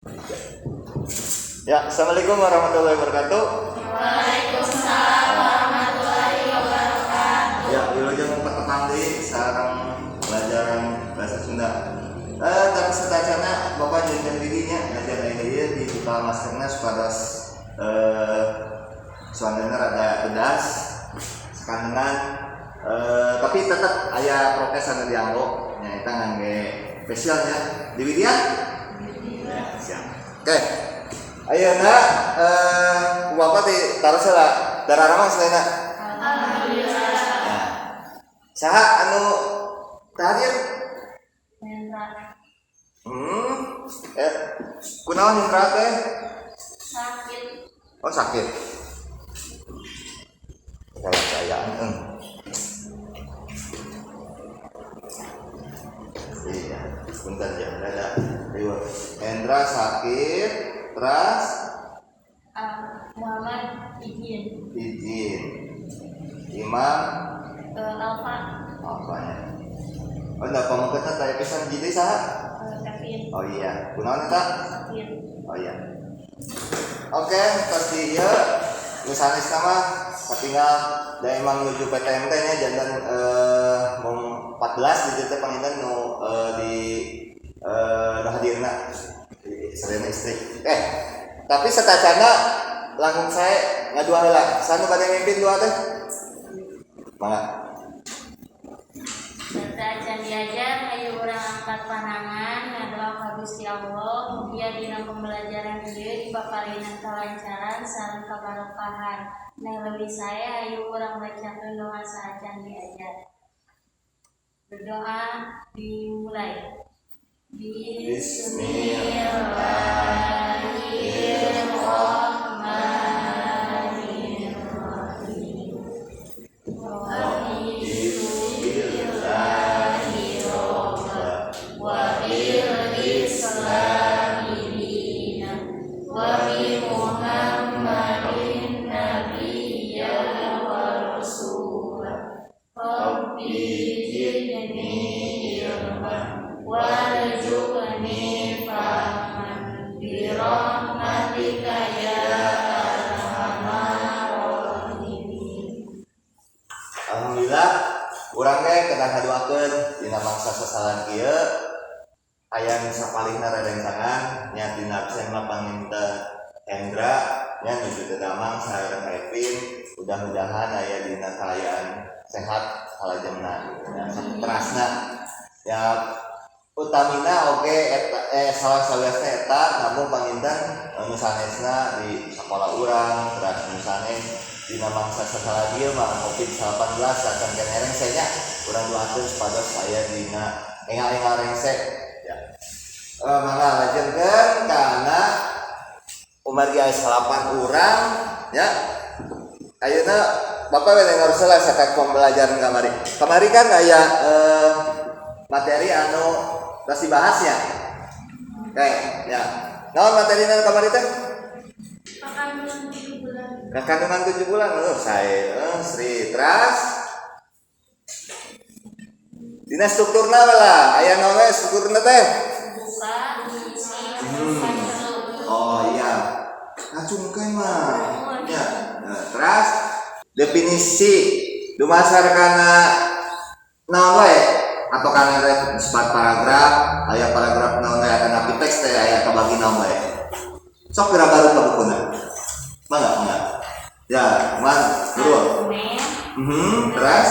Ya, assalamualaikum warahmatullahi wabarakatuh. Waalaikumsalam warahmatullahi wabarakatuh. Ya, wilujeng patepang deui sareng pelajaran bahasa Sunda. Tapi satacana Bapak janjian dirinya ngajar ayeuna ieu di buka maskerna supados suasanana rada pedas sakandenan, tapi tetep aya prokes anu dianggo, nyaeta ngangge face shield nya. Diwidian? Ya, siap. Oke. Ayeuna ku Bapak di taros heula, dararamang sadayana? Alhamdulillah. Nah. Saha anu teu hadir? Hendra. Kunaon Hendra teh? Sakit. Oh, sakit. Kalau saya. Iya, punten ya, rada riweuh. Hendra sakit, terus Muhammad izin. Izin. Imam Alfa. Apanya? Oh, enggak pamungketna teh pisan jadi saha? Kevin. Oh iya, kunaon eta? Sakit. Oh iya. Oke, tos di ieu nu sanesna mah katinggal da emang nuju PTMT nya janten mung 14 di dieu teh panginten nu di nu hadirna sadayana istri. Tapi satacana langkung sae ngadua heula. Saha nu bade mimpin dua teh? Mangga. Sateuacan diajar, hayu urang angkat panangan ngadoa ka Gusti Allah mugia dina pembelajaran ieu dipaparinan kalancaran sareng kabarokahan. Nah, leuwih sae hayu urang bacakeun doa saacan diajar. Berdoa dimulai. Bismillahirrahmanirrahim. Raditu billahi robba wa bil islami dina wa bi Muhammadin nabiyya wa rasula. Rabbi zidni ilman warzuqni fahman bi rahmatika ya arhamar rahimin. Alhamdulillah, urang ge kedah ngadoakeun dina mangsa sasalan kieu aya nu sapalihna rerencangan nya dina absen mah panginten Hendra nya nuju teu damang sareng Kevin, mudah-mudahan aya dina kaayaan sehat salajengna ya saterasna ya utamina oge eta salah sawiosna eta namun panginten anu sanesna di sakola urang teras nu sanes dina mangsa sasalah ieu mah Covid-19 acan keneh rengse nya urang doakeun supados aya dina engal-engal rengse ya. Mangga lajengkeun kana umargi aya 8 urang ya. Ayeuna Bapak we ngaros heula sakat pembelajaran kamari. Kamari kan aya materi anu tos dibahas nya. Oke, ya. Naon materina kamari teh? Kandungan 7 bulan. Kandungan 7 bulan lho, sae. Sri teras. Dina strukturna we lah, aya naon we strukturna teh? Buka, isi, Oh iya. Ngacungkeun mah. Ya. Nah, teras definisi dumasar kana naon wae atau kana teh disebut paragraf, aya paragraf naon wae kana teks teh aya kabagi naon wae. Sok geura baru ka bukuna. Mangga, mangga. Ya, man, buru. Argumen, Teras.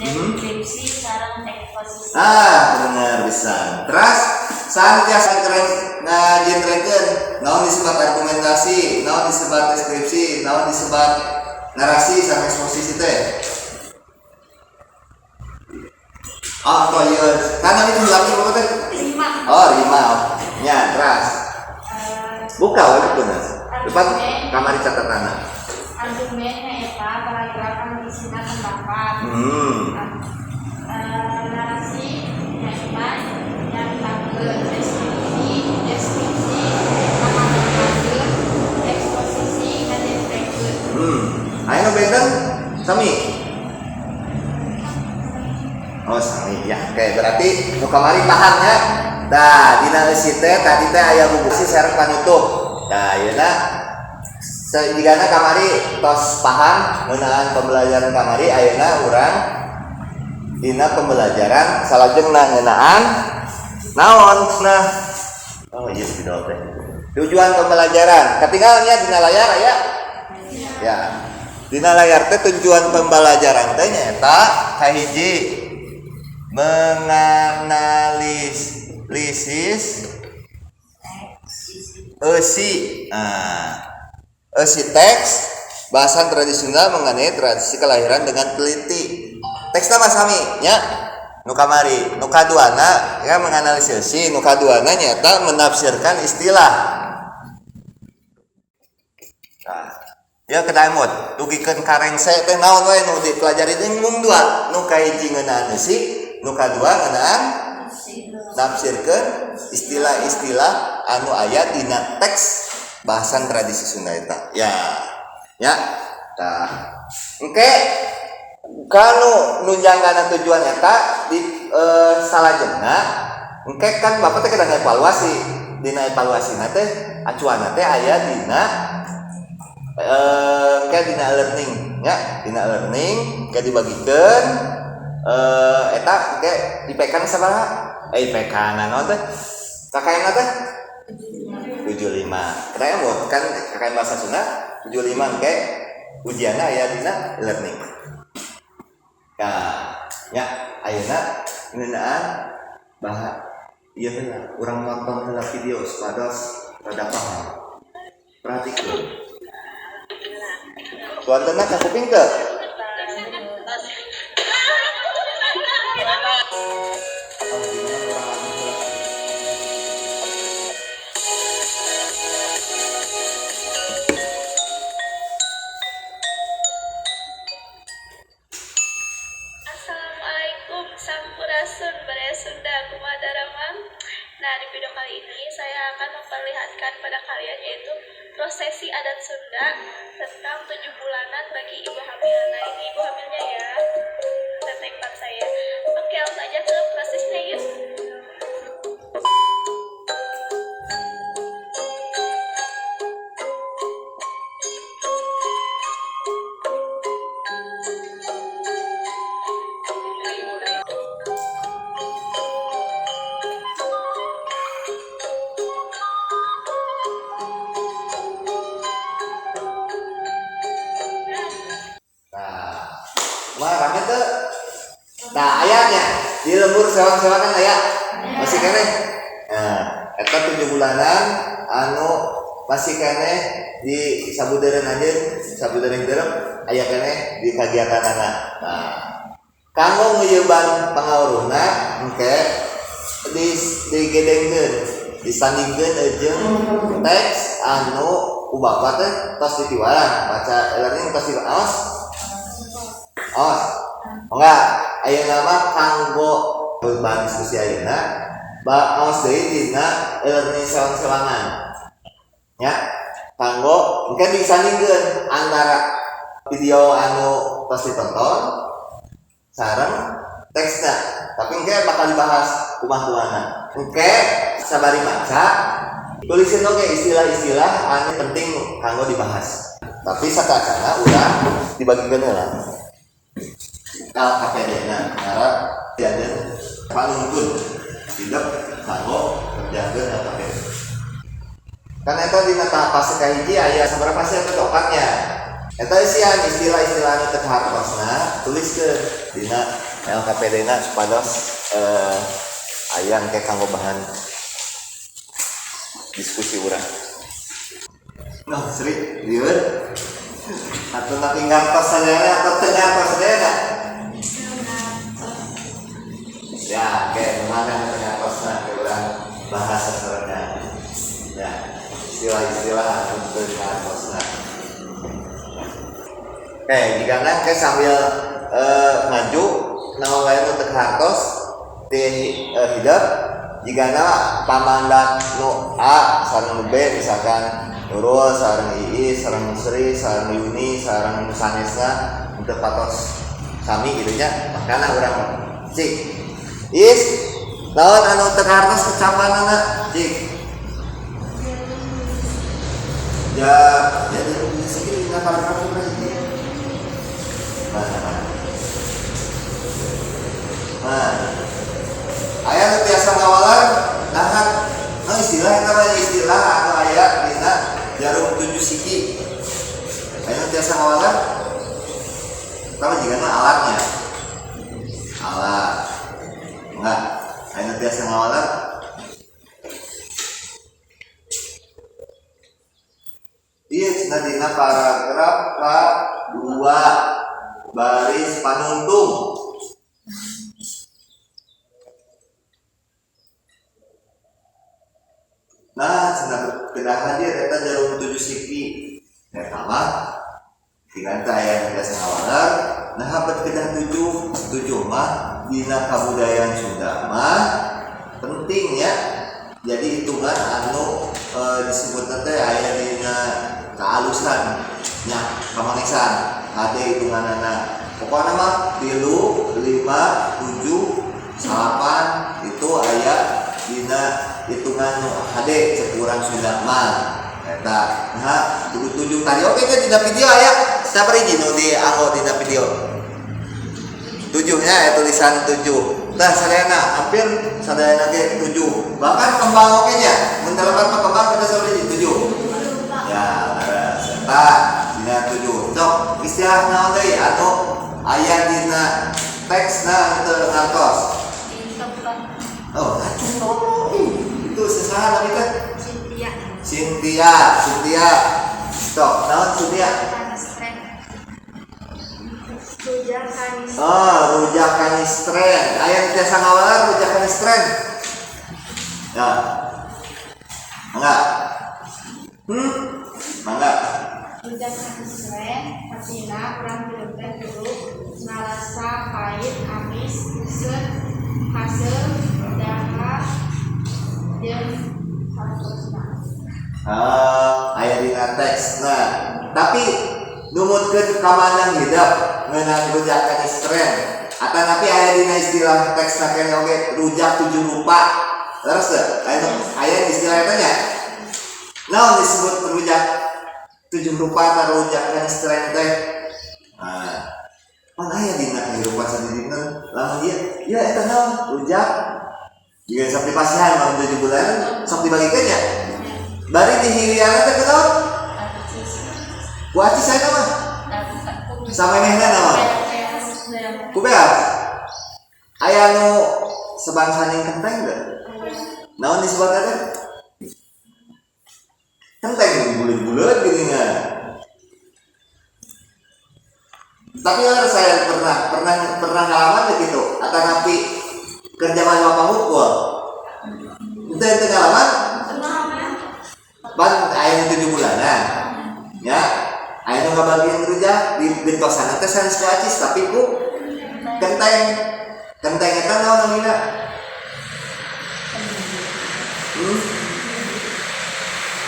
narasi, deskripsi sareng eksposisi. Ah, bener bisa. Teras, saha tiasa keren ngajentrekeun naon disebut argumentasi, naon disebut deskripsi, naon disebut narasi sareng eksposisi teh. Oh, atau ieu. Kana itu laki apa teh? Lima. Oh, lima. Nya, teras. Buka we bukuna. Depan kamari catatanna. Argumen nyaeta paragraf anu isina pendapat. Narasi nyaeta nyaritakeun, deskripsi ngagambarkeun, eksposisi ngajentrekeun. Aya nu benten sami. Oh, sami ya. Oke, berarti nu kamari paham nya. Nah, dina eusi teh tadi teh aya buku sareng panutup. Nah, ayeuna jigana kamari tos paham ngeunaan pembelajaran kamari, ayeuna urang dina pembelajaran salajengna ngeunaan naon? Nah, oh iya spidol teh. Tujuan pembelajaran katinggalnya dina layar aya ya. Dina layar teh tujuan pembelajaran teh nyaeta kahiji menganalisis eusi. Nah, eusi teks bahasan tradisional mengenai tradisi kelahiran dengan teliti. Teksna mah sami nya nu kamari. Nu kaduana ya menganalisis eusi, nu kaduana nyaeta menafsirkan istilah. Nah, ya kedah emut dugikeun ka rengse teh naon wae nu dipelajari teh mung dua, nu kahiji ngeunaan eusi, nu kadua ngeunaan nafsirkeun istilah-istilah anu aya dina teks bahasan tradisi Sunda eta. Ya. Ya. Tah. Engke kanu nunjang kana tujuan eta di salajengna engke kan bapak teh kedah evaluasi. Dina evaluasina teh acuanna teh aya dina engke dina learning nya, dina learning engke dibagikeun eta engke IPK na sabaraha? IPK na naon teh? KKN na teh 75. Kita emut kan KKN bahasa Sunda 75 engke ujianna aya dina learning. Nah, ya ayeuna ngeunaan bah ieu heula urang nonton heula video supados rada paham. Perhatikeun. Suantena ka kuping teu? Oh, gimana urang nonton heula. Assalamualaikum Sampurasun Baraya Sunda kumaha daramang. Nah, di video kali ini saya akan memperlihatkan pada kalian yaitu prosesi adat Sunda tentang 7 bulanan bagi ibu hamil. Nah, ini ibu hamilnya ya, teteh ipar saya. Oke, langsung aja ke prosesnya yuk. Nah, mah rame teu? Nah, ayatnya di lembur sewang-sewangan aya. Masih keneh. Nah, eta 7 bulanan anu masih keneh di sabudeureun anjeun, sabudeureun hideung aya keneh di kagiatanana. Nah, kanggo ngeuyeban pangawruhna engke di digedengkeun, disandingkeun jeung teks anu ku bapak teh tos ditiwaran, baca e-learning tos diaos. Awas. Enggak, ayeuna mah kanggo bahan diskusi ayeuna, aos deui dina e-learning sewang-sewangan. Ya, kanggo engke disandingkeun antara video anu tos ditonton sareng teksna. Tapi engke bakal dibahas kumaha-kumahana. Engke sabari maca tulisin oge istilah-istilah anu penting kanggo dibahas. Tapi satacana urang dibagikeun heula. LKPD na ngarep diadeun panungtun tidak kanggo kerjakeun LKPD. Kan eta dina tahap fase kahiji aya sabaraha fase eta topatnya. Eta isian istilah-istilah anu teu kahartosna tuliskeun dina LKPD na supados aya engke kanggo bahan diskusi urang. Nah, Sri, lieur. Atau tapi ngartos sadayana atau teu ngartos sadayana? Ya, oke, mana teu ngartosna ke urang bahas sasarengan. Ya, istilah-istilah anu teu ngartosna. Oke, jika ke sambil maju naon wae nu teu kahartos ti hidep jigana pamandak nu A sareng nu B misalkan Nurul sareng Iis sareng Sri sareng Yuni sareng nu sanesna teu patos sami gitu nya, makana urang cik Is Naon anu teu kartos kecapanana cik. Ya, ya di sini dina paragraf berarti. Mana? Nah, aya nu tiasa ngawalan nah, nah istilah eta mah istilah anu aya dina jarum 7 siki. Aya nu tiasa ngawalan? Pertama jika mah alatnya. Alat. Enggak, aya nu tiasa ngawalan? Iya, cenah dina paragraf ka-2 baris panungtung. Nah, cenah kedah hadir eta jarum 7 siki. Eta mah tinggal teh aya nu biasa ngawaler, nah bet kedah 7, 7 mah dina kabudayaan Sunda mah penting ya. Jadi hitungan anu disebutna teh aya dina kealusan nya kamanisan hade hitunganana. Pokokna mah 3, 5, 7, 8 itu aya dina hitungan nu hade cek urang Sunda mah eta. Nah, 7 tadi oke kan dina video aya sabar hiji nu dianggo dina video. 7-nya ya tulisan 7. Nah, sadayana hampir sadayana ge 7. Bahkan kembang oke nya, mun telepat mah kembang kita sabar hiji 7. Ya, leres. Eta dina 7. Sok istilah naon deui anu aya dina teksna teu ngartos. Oh, acuh. Itu sesaha tapi teh Cynthia. Cynthia, Cynthia. Sok, naon Cynthia? Oh, rujak kanistren. Aya nu tiasa ngawaler rujak kanistren. Ya. Mangga. Mangga. Rujak kanistren artina urang hirup teh kudu ngarasa pahit, amis, keset, haseul, daha, jeung saterusna. Ah, aya dina teks. Nah, tapi numutkeun kamandang hidup ngeunaan rujak kanistren. Atanapi aya dina istilah teksna kene oge rujak 7 rupa. Leres teu? Aya istilah eta nya? Naon disebut rujak 7 rupa atau rujak kanistren teh? Nah, pan aya dina kehidupan sadidinten lamun ieu, ya eta naon rujak jika sok dipasihan lamun 7 bulan sok dibagikeun nya. Bari dihiliana teh kunaon? Ku acis saya mah. Samemehna naon? Ku beas. Aya nu sebangsa ning kenteng teu? Naon disebutna teh? Kenteng buleut-buleut geuningan. Tapi saya pernah ngalaman begitu atanapi keur jaman bapak hukul. Henteu ngalaman? Ban aya nu 7 bulanan. Ya, aya nu ngabagian rujak di gentosan teh sanes ku acis tapi ku kenteng. Kenteng eta naon namina?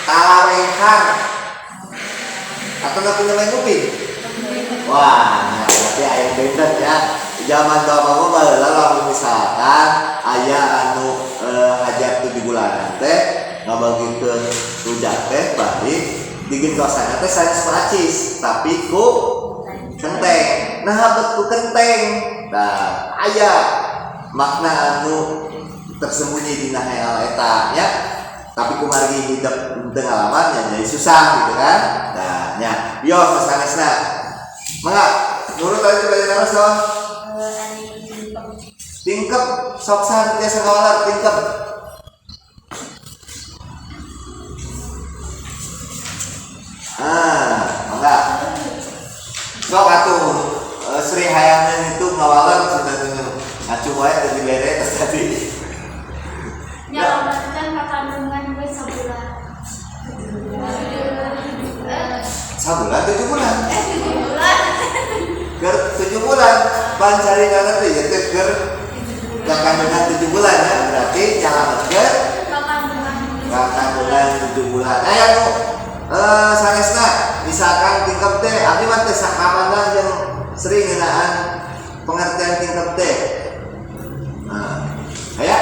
Talarengkang. Atau napi namanya nguping? Wah, nah, berarti aya benten ya. Zaman bapak mah baheula lamun misalkan aya anu hajat 7 bulanan teh ngabagikeun rujak teh bari digentosanna teh sanes ku acis tapi ku kenteng. Nah, bet ku kenteng. Nah, aya makna anu tersembunyi dina hayal eta nya. Tapi kumargi hidup teu ngalaman nya jadi susah gitu kan. Nah, nya bios sanesna. Mangga, nurut tadi bade naros naon? Tingkep sok saha tiasa ngawaler tingkep. Ah, mangga. Sok atuh Sri Hayangan itu ngawaler sudah ngacu wae teu dibere tos tadi. Nyalamatkan kakandungan gue sabulan. Sabulan 7 bulan. 7 bulan. Keur 7 bulan pancarinana teh ieu teh keur kakandungan 7 bulan ya, berarti nyalametkeun kakandungan 7 bulan. Aya nu sanesna misalkan tingkep teh abdi mah teh sakamana jeung Sri ngeunaan pengertian tingkep teh. Nah, aya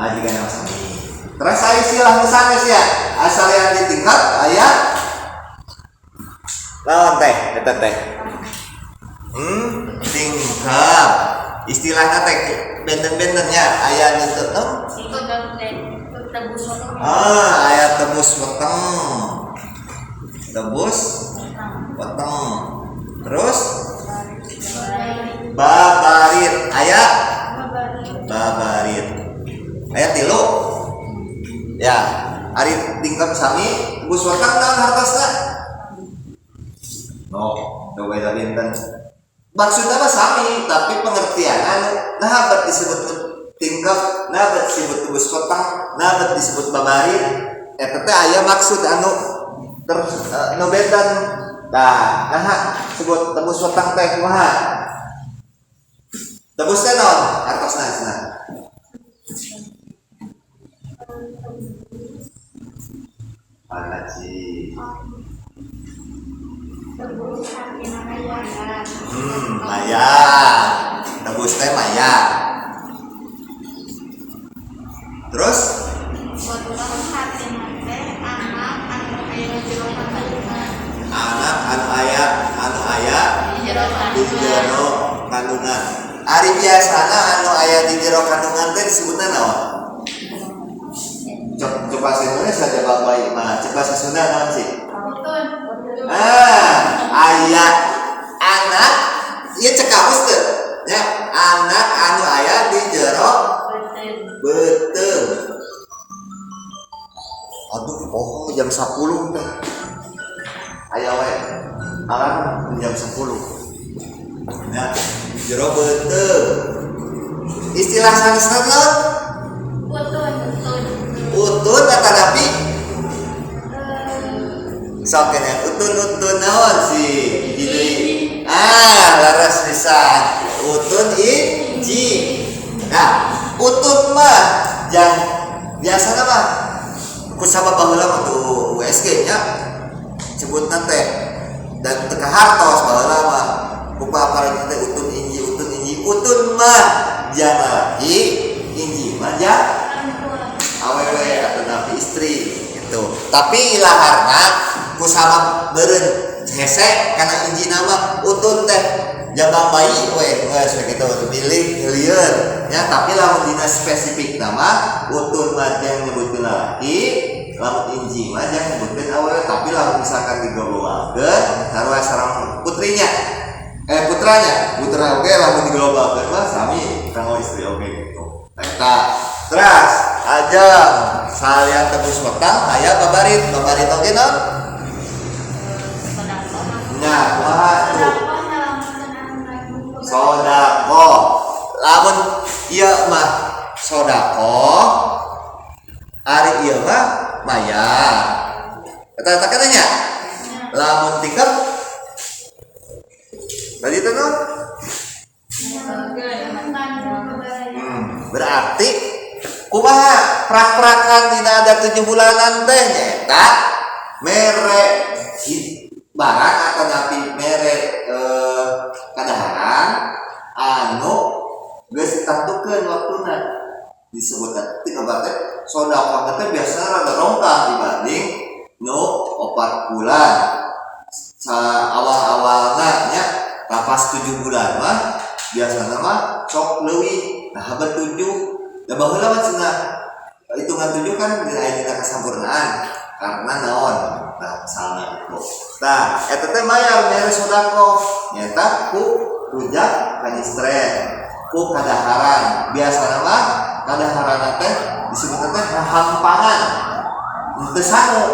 Majikan yang sami. Terus aya istilah nu sanes ya, asal yang ditingkat aya naon teh eta teh? Tingkap. Istilahna teh benten-bentennya aya nu teu tebus weteng. Ah, aya tebus weteng. Tebus weteng. Terus babarit aya babarit. Aya tilu. Ya, ari tingkap sami tebus weteng naon hartosna? No, nu beda benten. Maksudna mah sami, tapi pengertian anu nah bet disebut tingkap, nah bet disebut tebus weteng, nah bet disebut babarit. Eta teh aya maksud anu ter nu benten. Nah, nah sebut tebus weteng teh kumaha? Tebus teh naon? Hartosna cenah. Mana sih? Maya. Tebus teh maya. Terus? Anak anu aya di jero kandungan. Ari biasana anu aya di jero kandungan teh disebutna naon? Coba Indonesia jawab baik mah. Coba Sunda naon sih? Ah, aya anak ieu cek kamus teu? Nya, anak anu aya di jero beuteung. Aduh, oh jam 10 teh. Aya we. Alarm jam 10. Nah, jero beuteung. Istilah sanesna naon? Utun. Utun atanapi sok kene utun-utun naon sih hiji deui. Ah, leres pisan. Utun hiji. Nah, utun mah yang biasana mah ku sabab baheula mah tuh USG nya sebutna teh dan teu kahartos baheula mah ku paparan teh utun inji utun inji utun mah jang lalaki inji mah jang awewe atau napi istri gitu. Tapi ilaharna ku sabab beureun hese kana inji nama utun teh jabang bayi we geus we gitu pilih lieur ya. Tapi lamun dina spesifik nama utun mah jang nyebutkeun lalaki, lamun inji mah jang nyebutkeun awewe. Tapi lamun misalkan diglobalkeun sarua sareng putrinya putranya putra oge lamun diglobalkeun mah sami kanggo istri oge gitu. Eta terus aja salian tebus weteng aya babarit. Babarit oge naon? Nya kumaha tuh? Sodako. Lamun ieu mah sodako, ari ieu mah maya. Eta kana nya? Lamun tingkep tadi teh naon? Berarti kumaha prak-prakan dina ada 7 bulanan teh nyaeta mere barang atau napi mere kadaharan anu geus ditentukeun waktuna disebutna teh kabar teh sedekah teh biasana rada rongkah dibanding nu 4 bulan. Sa awal-awalna nya lapas 7 bulan mah biasana mah sok leuwih nah habar 7. Da baheula mah cenah hitungan 7 kan dina aya dina kasampurnaan karena naon nah misalnya itu. Nah eta teh mayar mere sedekah nyaeta ku rujak kanyistren ku kadaharan. Biasana mah kadaharan teh disebutna teh hampangan teu sangu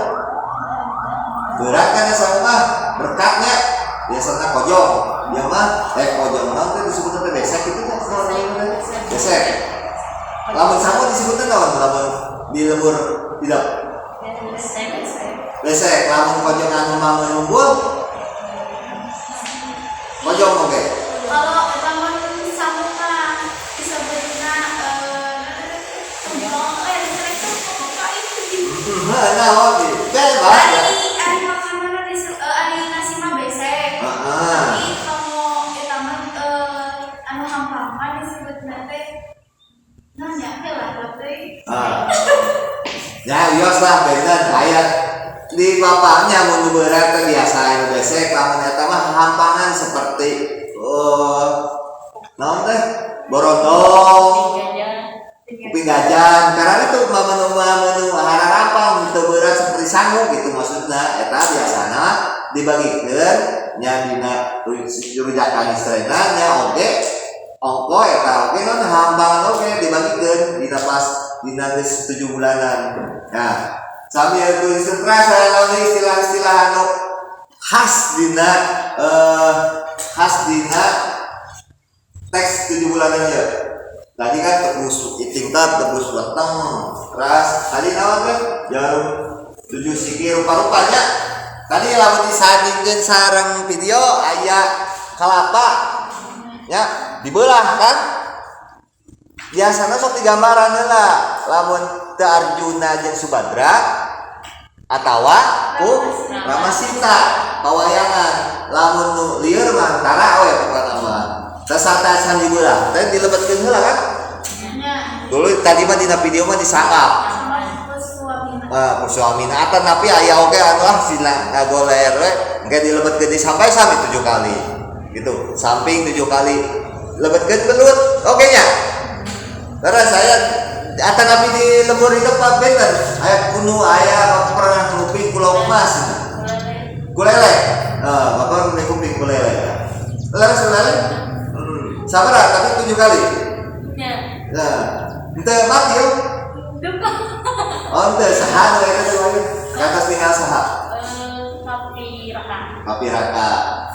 berat kan sangu mah berkatnya biasana kojong dia mah kojong naon teh disebutna teh besek kitu teh besek. Lamun sangu disebutna naon lamun di lembur tidak besek. Lamun kojong anu mangumpul kojong oge. Kalau lamun sangu mah disebutna templong besek teh pokokna itu. Heuh naon di bebas. Ari makanan ari nasi mah besek. Heeh. Tapi kalau eta mah anu hampangan disebutna teh naon nya teh lah teh. Wios lah benten aya di bapaknya mun nu beurat teh biasa anu besek lamun eta mah hampangan seperti naon teh borondong kuping gajah karena itu menu hararapan teu beurat seperti sangu gitu maksudna eta biasana dibagikeun nya dina rujakan istrena nya oge ongko eta oge non hampangan oge dibagikeun dina pas dina geus 7 bulanan. Nah, sambil tulis terus saya lawan istilah-istilah anu khas dina teks 7 bulanan ya. Tadi kan tebus iting tebus weteng, terus tadi naon teh jarum 7 siki rupa-rupanya. Tadi lamun disandingkeun sareng video aya kalapa nya dibelah kan. Biasana sok digambaran heula lamun teu Arjuna jeung Subadra atawa ku Rama Sita pawayangan lamun nu lieur mah tara we pokona mah. Sasata can dibelah teh dilebetkeun heula kan. Dulu tadi mah dina video mah disangkap. Ah, suamina atan tapi aya oge anu ah sina ngagoler we engke dilebetkeun di sampai sami 7 kali. Gitu, samping 7 kali lebetkeun belut. Oke nya. Terus saya atan api di lembur itu Pak benten aya kuno aya pernah nguping pulau emas. Kulele. Bapak nguping kulele. Leres kulele? Sabar tapi 7 kali. Ya. Nah, ente mati yo. Oh, ente saha nu eta teh mah? Ka atas tinggal saha? Papi Raka. Papi Raka.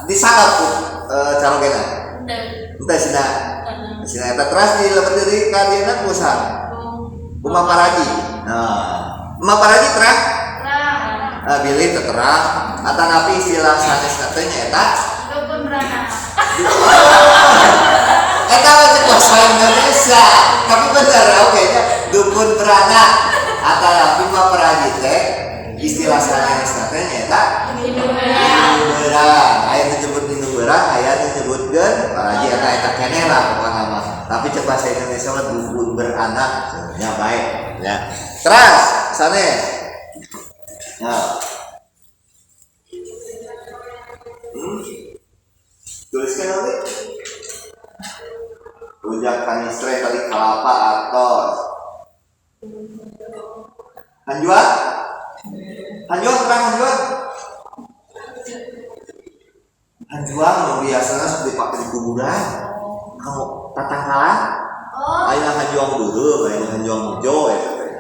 Disangkap ku calogena. Ente. Ente sina. Sina eta teras di lebet deui ka dieuna ku saha? Ku Maparaji. Nah, Maparaji terang? Nah, bilih teu terang. Atanapi istilah sanes teh nya eta Dukun beranak. Eta mah cek bahasa Indonesia. Tapi bener oke nya dukun beranak. Atanapi Maparaji teh istilah sanes teh nya eta Indung beurang. Beurang. Aya nu nyebut indung beurang, aya nu nyebutkeun paraji eta eta keneh lah pokona mah. Tapi cek bahasa Indonesia mah dukun beranak nya baik ya. Terus sanes. Nah. Tuliskan nanti. Rujak kanistre tadi kelapa atos. Hanjuang? Hanjuang terang hanjuang. Hanjuang nu biasanya sok dipake di kuburan. Kamu tatangkalan? Oh, Aya hanjuang beureum, aya hanjuang hijau eta teh.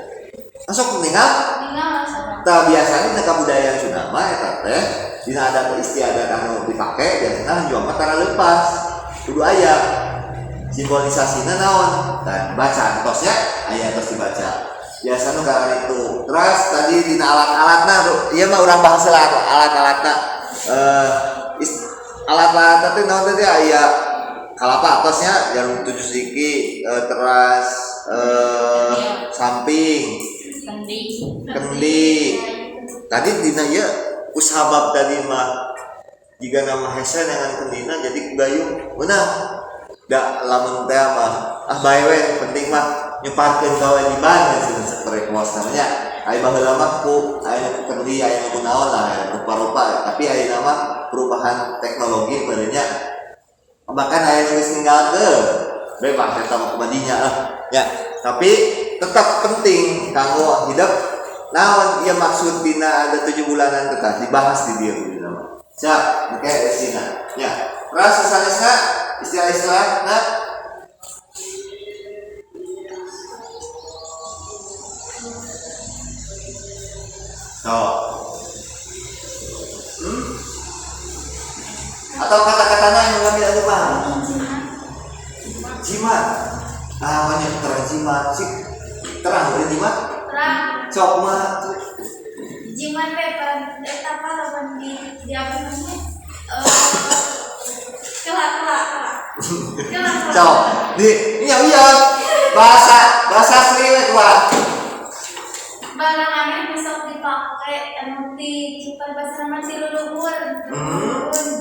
Masuk ningal? tinggal masuk. Tah biasanya dina kabudayaan Sunda mah eta teh dina adat istiadat anu dipake biasanya hanjuang mah tara leupas. Kudu aya simbolisasina naon? Tah baca entosnya aya entos dibaca. Biasanya nu karena itu. Terus tadi dina alat-alatna tuh, ieu mah urang bahas lah alat-alatna. Alat-alatna teh naon teh aya kalapa atosnya jarum 7 siki, teras samping, kendi. Tadi dina ieu usabab tadi mah jika nama hese dengan kendina jadi gayung meunang. Da lamun teh mah ah bae we penting mah nyeparkeun kewajiban cenah saperkos namanya. Aya baheula mah ku aya ku kendi aya ku naon lah rupa-rupa tapi aya mah perubahan teknologi barunya bahkan aya nu geus ninggalkeun bebas eta mah kumadinya lah ya tapi tetap penting kanggo hidup naon ieu maksud dina ada 7 bulanan tetap dibahas di dieu dina mah siap engke esina ya terus sanesna istilah-istilah na so. Atau kata-katanya yang mengambil anu mah jimat. Ah, banyak terang jimat sih. Terang beri jimat? Terang. Sok mah. Jimat teh eta apa lamun di apa namanya? Kelak. Sok. Di iya iya. Bahasa asli we kuat. Barang aneh besok dipake anu di cukai bahasa nama si leluhur.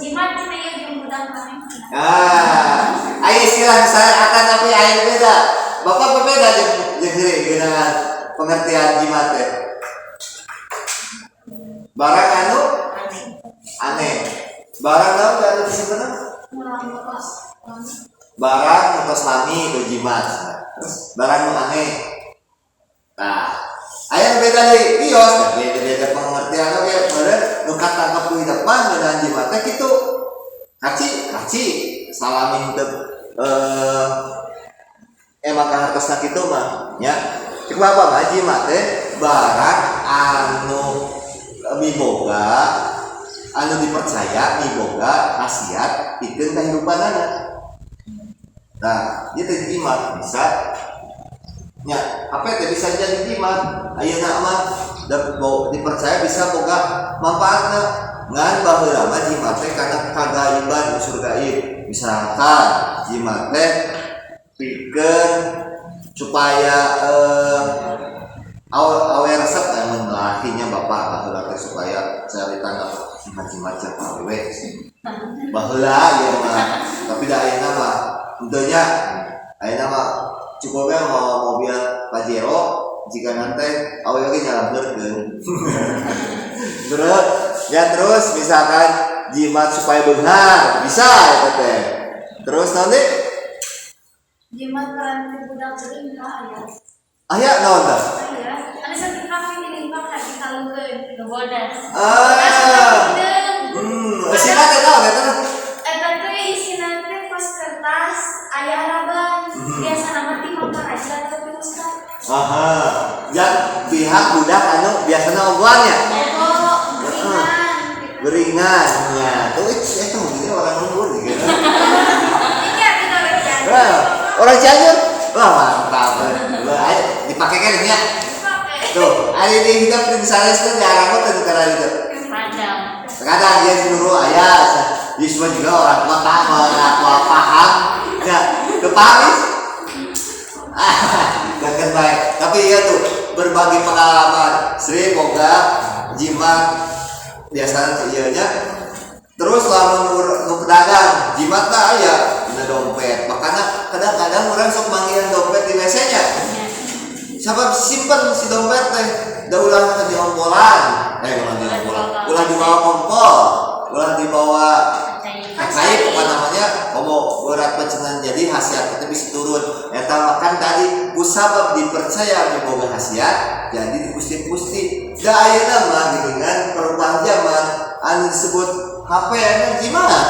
Jimat cenah ieu jeung budak maneh. Ah, aya istilah misalnya akan tapi aya beda. Bapak berbeda jeung heureuy geunaan pengertian jimat teh. Barang anu aneh. Barang naon anu disimpen? Barang nu tos lami itu jimat. Terus barang nu aneh. Nah, aya beda deui kios, beda-beda pengertian oge meureun nu katangkep ku depan ngeunaan jimat teh kitu. Kaci, kaci salami teu emang kahartosna kitu mah nya. Cek bapak mah jimat teh barang anu miboga anu dipercaya miboga khasiat pikeun kahirupanana. Nah, ieu teh jimat bisa nya apa teh bisa jadi jimat ayeuna mah dipercaya bisa boga manfaatna. Ngan baheula mah jimat teh kana kagaiban unsur gaib. Misalkan jimat teh pikeun supaya awe resep mun lakinya bapak baheula teh supaya saya ditangkap jimat-jimat jeung awewe baheula ieu mah. Tapi da ayeuna mah henteu nya, ayeuna mah cukupnya mau mobil Pajero jika nanti awewe ge nyalampeurkeun. Terus ya, terus misalkan jimat supaya beunghar bisa eta teh. Terus nanti Jimat peranti budak geuning Pak aya. Aya naon tah? Aya. Anu saking kami geuning Pak dikalungkeun bodas. Ah. Isina teh naon eta teh? Eta teh isina teh pas kertas aya araban. Biasana mah ti raja atau ti ustad. Aha. Ya pihak budak anu biasana onggoannya. Oh, geringan. Geringan nya. Tuh eta mungkin orang lembur gitu. Ini ada orang Cianjur. Wah, orang Cianjur. Wah, mantap. Wah, ayo dipakai kan ya. Tuh, ada di hidup di misalnya itu di arah kota di karena itu. Padang. Terkadang dia seluruh ayah, dia semua juga orang kota, orang tua paham. Ya, kepaham. Jangan baik. Tapi iya tuh berbagi pengalaman. Sri boga jimat biasanya iya nya. Terus lamun nu pedagang jimat tah aya dina dompet. Makanya kadang-kadang orang sok manggihan dompet di WC nya. Sabab simpen si dompet teh da ulah teh diompolan. Ulah diompolan. Ulah dibawa kompol, ulah dibawa kacai pokoknya namanya komo berat pecengan jadi khasiat itu bisa turun. Eta makan tadi kusabab dipercaya miboga khasiat jadi dipusti-pusti. Da ayeuna mah geuningan perubahan zaman anu disebut HP anu jimat.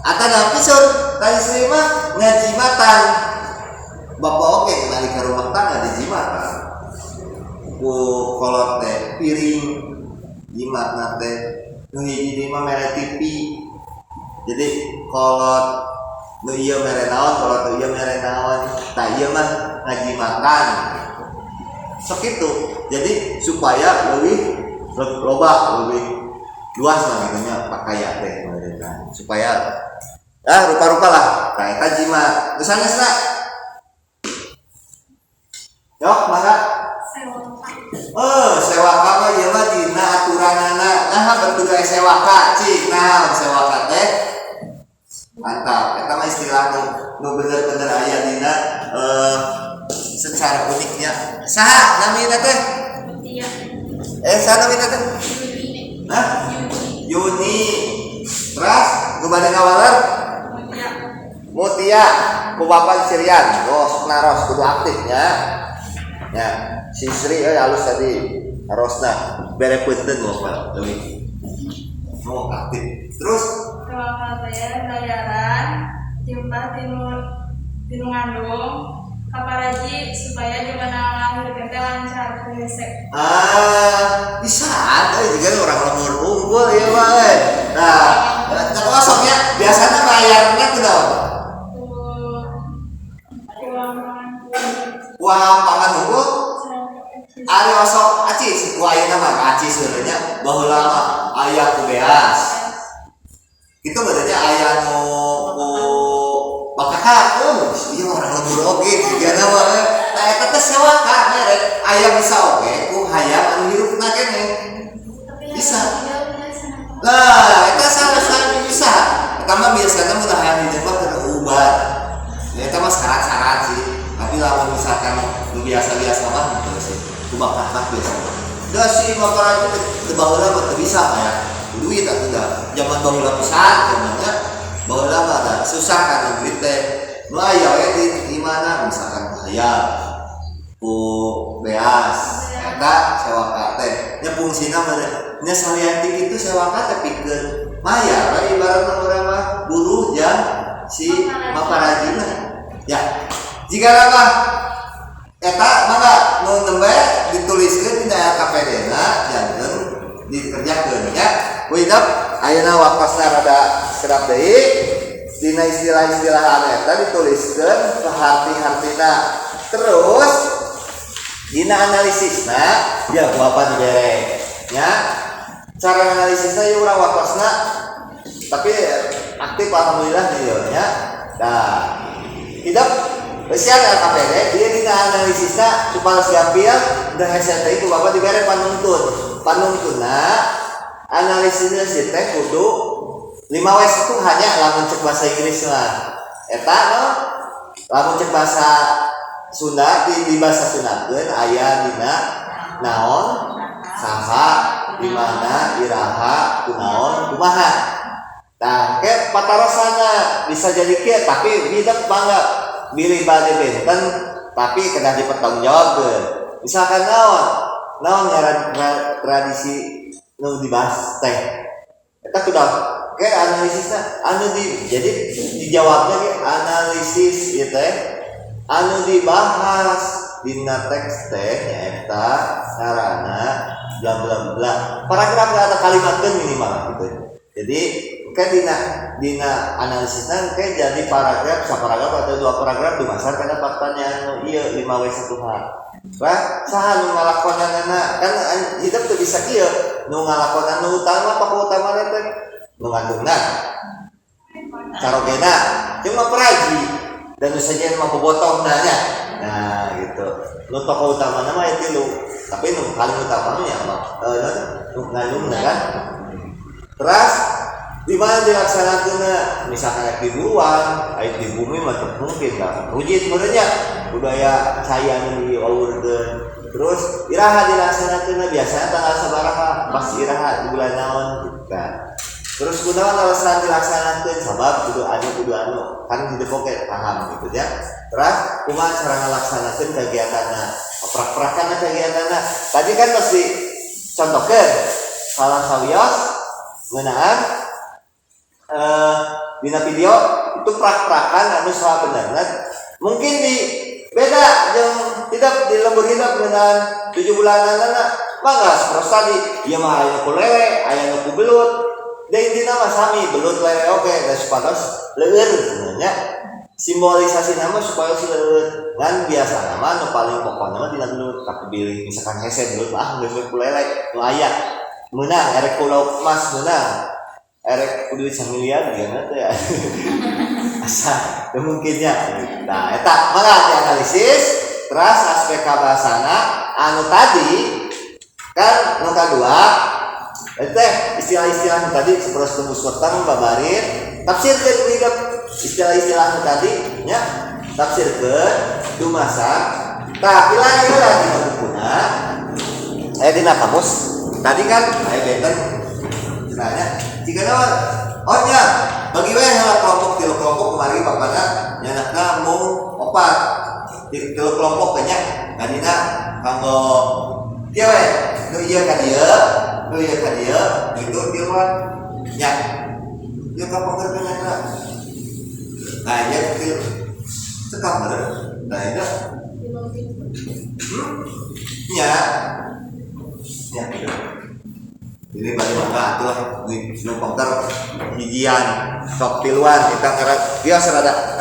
Atanapi sur tadi Sri mah ngajimatan. Bapak oke nalika rumah tangga dijimatan. Ku kolot teh piring jimatna teh nu hiji mah mere TV. Jadi kolot nu ieu mere naon, kolot nu ieu mere naon. Tah ieu mah ngajimatan. Sok itu. Jadi supaya lebih loba, lebih luas lah gitu nya pakaian teh meureunna. Supaya rupa-rupa lah. Tah eta jimat. Geus sanesna. Yok, mangga. Sewaka. Oh, sewaka mah ieu mah dina aturanana. Nah, bentuk aya sewaka, cik. Nah, sewaka teh mantap. Eta mah istilah nu bener-bener aya dina secara uniknya. Saha namina teh? Iya. Saha namina teh? Yuni. Hah? Yuni. Yuni. Terus nu bade ngawaler? Mutia. Mutia, ku bapak Sirian. Bos naros kudu aktif nya. Ya, si Sri euy halus tadi. Harosna bere punten bapak leuwih. Mau aktif. Terus Sewaka teh bayaran timpah tinu ngandung kaparaji supaya di mana lahirkeun teh lancar hese. Ah, bisa ada juga orang lembur unggul ya mah. Nah, tapi kosongnya biasanya bayarnya kudu Wah, pangan unggul. Ari osok acis, ku ayeuna mah acis sebenarnya baheula mah aya ku beas. Itu berarti aya nu ku bakaka, oh, ieu orang lembur oge jigana mah. Nah, eta teh sewaka mere aya bisa oge ku hayam anu hirupna keneh. Bisa. Lah, eta salah bisa. Eta mah biasana mun hayam hidup mah keur ubat. Ya eta mah syarat-syarat sih. Tapi lamun misalkan nu biasa-biasa mah henteu sih. Ku bakaka biasa. Da si si maparaji teu baheula mah teu bisa mah ya. Duit atuh da zaman baheula pisan zamannya baheula mah da susah kan duit teh. Nu aya we di mana misalkan aya ku beas eta sewaka teh nya fungsina mah nya salian ti kitu sewaka teh pikeun mayar we ibaratna urang mah buruh jang si maparajina ya. Jika mah eta mangga nu nembe dituliskeun dina LKPD-na janten dikerjakeun nya. Kuidap ayeuna waktosna rada serap deui dina istilah-istilah anu eta dituliskeun ke harti-hartina. Terus dina analisisna ya ku apa dibere nya. Cara analisisna ieu urang waktosna tapi aktif alhamdulillah di dieu nya. Nah, hidup besian LKPD dia dina analisisna supaya gampil da hese teh ku bapak dibere panuntun. Panuntunna analisisna si teh kudu 5W itu hanya lamun cek bahasa Inggris mah. Eta no lamun cek bahasa Sunda di bahasa Sundakeun aya dina naon saha di mana iraha kunaon kumaha. Tah ke patarosana bisa jadi kieu tapi hidup bangga bilih bade benten tapi kena dipertanggungjawabkeun. Misalkan naon naon ngaran tradisi nu dibahas teh eta kudu ke analisisna anu di jadi dijawabnya ke analisis ieu teh anu dibahas dina teks teh nyaeta ngaranna bla bla bla paragraf atau kalimatkeun minimal gitu. Jadi ke dina analisisna ke jadi paragraf saparagraf atau dua paragraf dumasar kana faktanya anu ieu 5W1H. Wah, saha nu ngalakonanana kan hidup teu bisa kieu nu ngalakonan nu utama tokoh utamana teh nu ngandungna carogena jeung maparaji dan nu sejen mah bobotohna nya. Nah gitu nu tokoh utamana mah tilu tapi nu paling utama nya mah nu ngandungna kan. Terus di mana dilaksanakeunna misalkan di buruan aya di bumi mah teu mungkin da rujit meureun nya budaya cai anu diawurkeun. Terus iraha dilaksanakeunna biasanya tanggal sabaraha pas iraha di bulan naon gitu kan. Terus kunaon alasan dilaksanakeun sabab kudu anu kan hidup oke paham gitu ya. Terus kumaha cara ngalaksanakeun kegiatanna prak-prakan kegiatanna tadi kan pasti contohkeun salah sawios ngeunaan dina video itu prak-prakan anu sabenerna mungkin di beda jeung tidak di lembur hidup ngeunaan 7 bulananna mangga sapertos tadi ieu mah aya nu ku lele aya nu ku belut da intina mah sami belut lele oge da supados leueur nya simbolisasi nama supaya si leueur ngan biasana mah nu paling pokona mah dina belut tapi bilih misalkan hese belut ah geus ku lele nu aya meunang erek ku lauk emas meunang erek ku duit samiliar gimana teh ya asa teu mungkinnya. Nah eta mangga dianalisis terus aspek kabahasana anu tadi kan nu kadua teh istilah-istilah tadi seperti tembus weteng babarir tafsirkeun hidup istilah-istilah tadi nya tafsirkeun dumasar tah pila heula dina bukuna aya dina kamus tadi kan aya benten cenah jika naon oh nya bagi we heula kelompok tilu kelompok kemari bapana nyanakna mung opat tilu kelompok nya kadina kanggo kieu we nu ieu ka dieu nu ieu ka dieu gitu tiluan nya ieu ka pangkerkeun eta nah ieu tilu cekap bener nah eta nya nya ini bagi mangga atuh nu pengker hijian sok tiluan kita ngaran biasa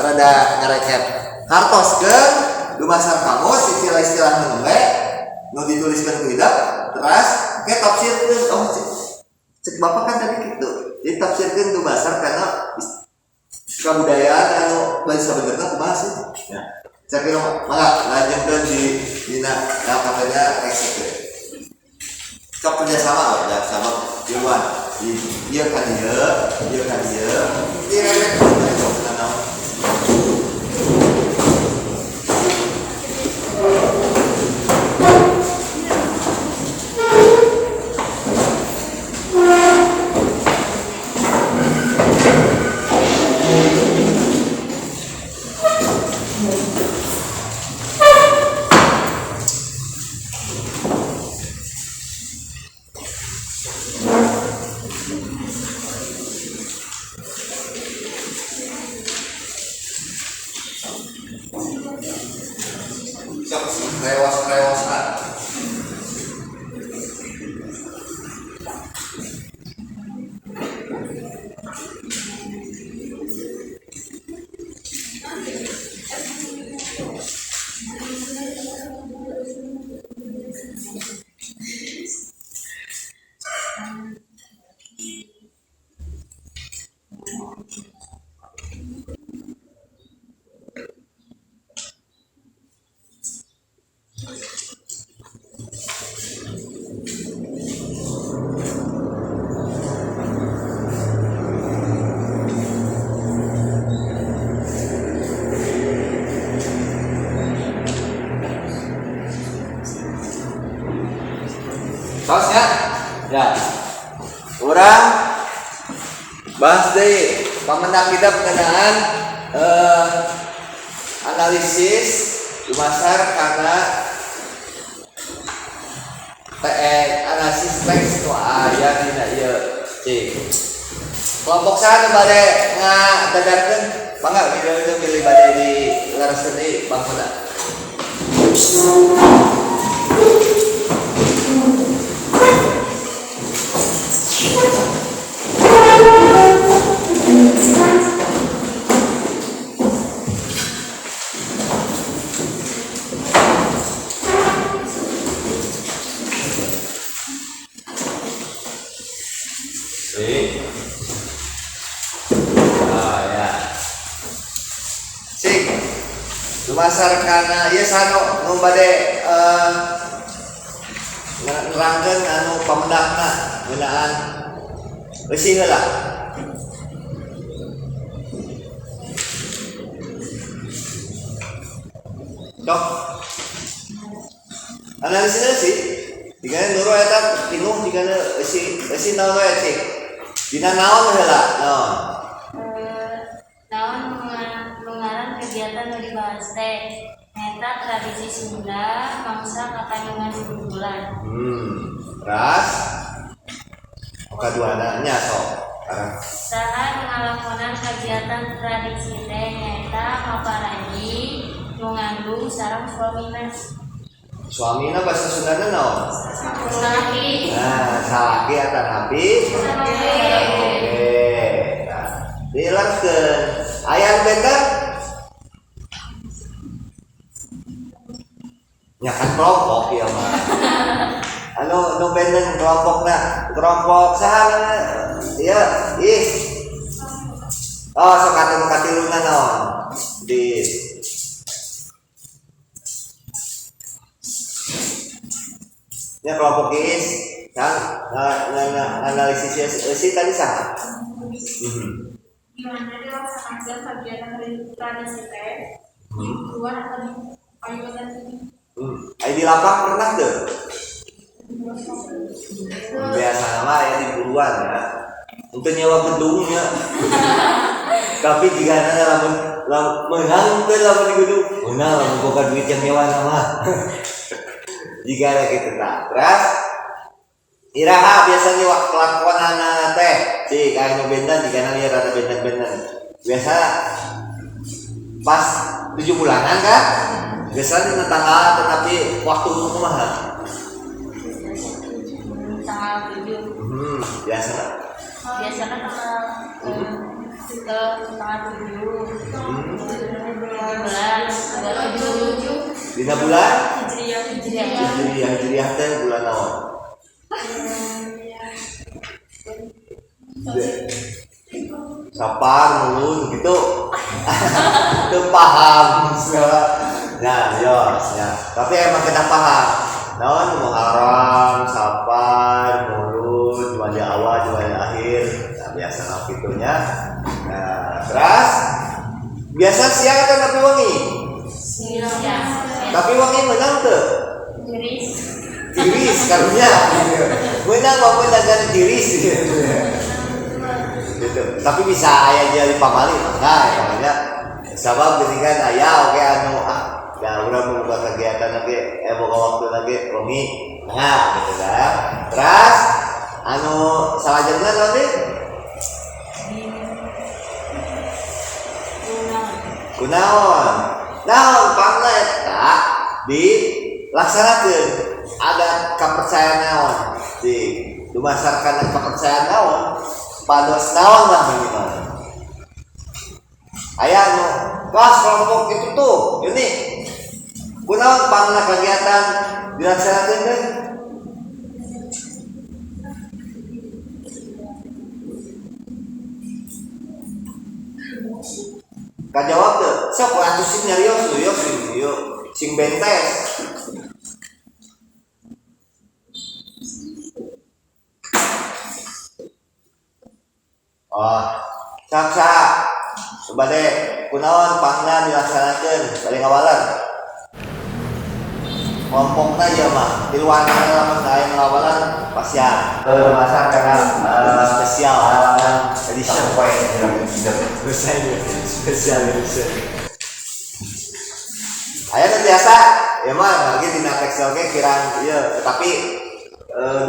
rada ngarecep hartoskeun dumasar kamus istilah-istilah nu nembe nu dituliskeun ku hidup terus ke tafsirkeun oh cek bapak kan tadi gitu jadi tafsirkeun dumasar karena kebudayaan anu bagi sabenerna kumaha sih ya cek mangga lanjutkeun di dina LKP-nya eksekutif sok kerjasama lah sama tiluan ieu ka dieu ieu ka dieu direwek naon. Tos ya? Ya. Urang bahas deui pamendak kita mengenaan analisis dumasar kana TN analisis teks nu aya dina ieu. Cik. Kelompok saha nu bade ngadadarkeun? Mangga video bilih bade di lereskeun deui bangkuna. Sik. Oh ya. Sik. Dumasar kana ieu saha nu bade nerangkeun anu pamendakna ngeunaan eusi heula. Sok. Analisis sih. Jigana nuru eta pinuh jigana eusi eusi naon we cik. Dina naon heula naon? Naon nu ngaran kegiatan nu dibahas teh nyaeta tradisi Sunda mangsa kakandungan bulan. Terus kaduana nya sok. Saha nu ngalakonan kegiatan tradisi teh nyaeta paparanji nu ngandung sareng suamina. Suamina bahasa Sundana naon? Salaki. Nah, salaki atanapi? Oke. Nah, dijelaskeun. Aya nu benten? Nya kan kelompok ieu mah. Anu nu benten kelompokna, kelompok saha ieu? Ih. Oh, sok atuh nu katiluna naon? Di nya kelompok is kan analisis eusi tadi saha? Gimana dilaksanakan kegiatan tradisi teh di luar atau di payunan ini? Aya di lapak pernah teu? Biasa mah aya di buruan ya. Untuk nyewa gedungnya. Tapi jika nana lamun meunang teu lamun di gedung, meunang lamun boga duit yang nyewa mah. Jika ada gitu nah. Terus iraha biasanya waktu kelakuanana teh cik aya nu benten jika nana rada benten-benten. Biasa pas 7 bulanan kan? Biasanya dina tanggal tetapi waktu kumaha? Tanggal 7. Biasa. Biasa kan tanggal tanggal 7. 17, 27. Dina bulan? Hijriah. Hijriah, Hijriah teh bulan naon? Sapar, mulun gitu. Teu paham. Nah, yo, ya. Tapi emang kita paham. Naon Muharram, Safar, Mulud, Jumadil awal, Jumadil akhir. Nah, biasa lah gitunya. Nah, terus biasa siang atau tapi wengi? Siang. Tapi wengi menang teu? Tiris. Tiris karunya. Menang walaupun dagang tiris. Gitu. Tapi bisa aya jadi pamali, nah, ya. Sabab geuningan aya oke anu ah ya urang membuka kegiatan lagi, buka waktu lagi wengi. Nah, gitu kan. Terus anu salajengna naon deui? Kunaon? Naon pangna eta dilaksanakeun ada kepercayaan naon di dumasarkan kepercayaan naon pados naon lah minimal. Aya anu kelas kelompok itu tuh ini kunaon pangna kegiatan dilaksanakeun teh? Kajawab teu? Sok atuh sing nyarios lho sing ieu sing bentes. Oh, saksa bade kunaon pangna dilaksanakeun bade ngawaler. Kelompokna ieu mah tiluan lamun aya ngawalan pasian. Masa karena spesial edition spesial edition. Aya nu biasa ya mah lagi dina teks oge kirang ieu tapi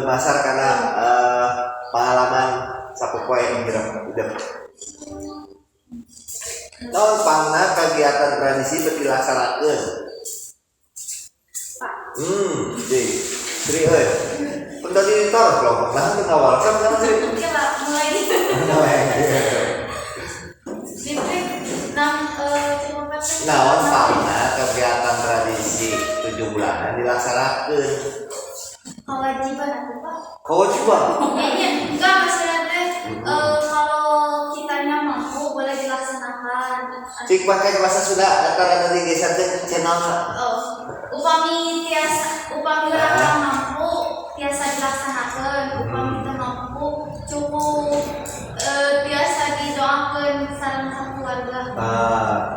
dumasar karena pengalaman sapopoe hidup. Naon pangna kegiatan tradisi beuki dilaksanakeun? Di Sri euy. Pun tadi ditor kelompok nah teu ngawal kan Sri. Oke lah, mulai. Naon pangna kegiatan tradisi 7 bulanan dilaksanakeun? Kewajiban aku Pak. Kewajiban? Iya, enggak maksudnya teh kalau kitanya mampu boleh dilaksanakan. Cik pakai bahasa Sunda antara tadi geser teh channel. Oh, upami tiasa upami urang mampu tiasa dilaksanakan, upami teu mampu cukup tiasa didoakeun sareng keluarga.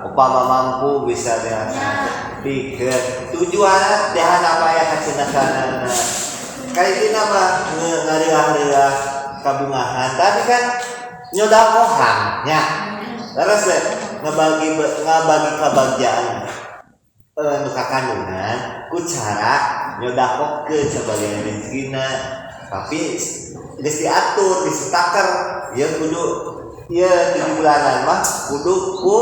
Upama mampu bisa dilaksanakan. Pikeun tujuan dehan apa ya kacenakanana. Kali ini nama ngareurah-reurah kabungahan, tapi kan nyodakohan nya. Terus ngabagi kabagjaan nu kakandungan ku cara nyodakokeun sebagian rezekina, tapi geus diatur disetaker ieu kudu ieu 7 bulanan mah kudu ku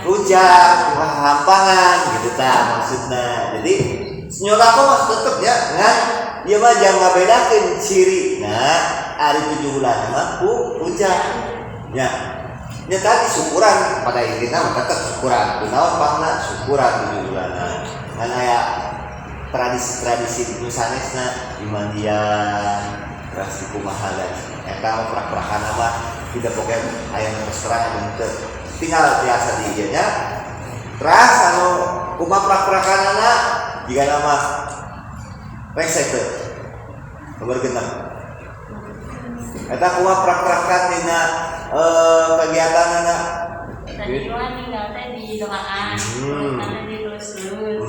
rujak ku hampangan gitu tah maksudna. Jadi nyodako mah tetep ya ngan ieu mah jangan ngabedakeun ciri nah ari 7 bulanan mah ku rujak nya. Nya tadi syukuran pada intinya mah tetep syukuran kunaon pangna syukuran 7 bulanan ngan aya tradisi-tradisi nu sanesna dimandian terus dikumaha dan eta mah prak-prakan mah tidak pokoknya aya nu terang anu henteu tinggal biasa di ieu nya teras anu kumaha prak-prakanana jigana mah rese teu nomor 6 eta kumaha prak-prakan dina kegiatanana tadi mah ninggal teh di doaan karena dilus-lus.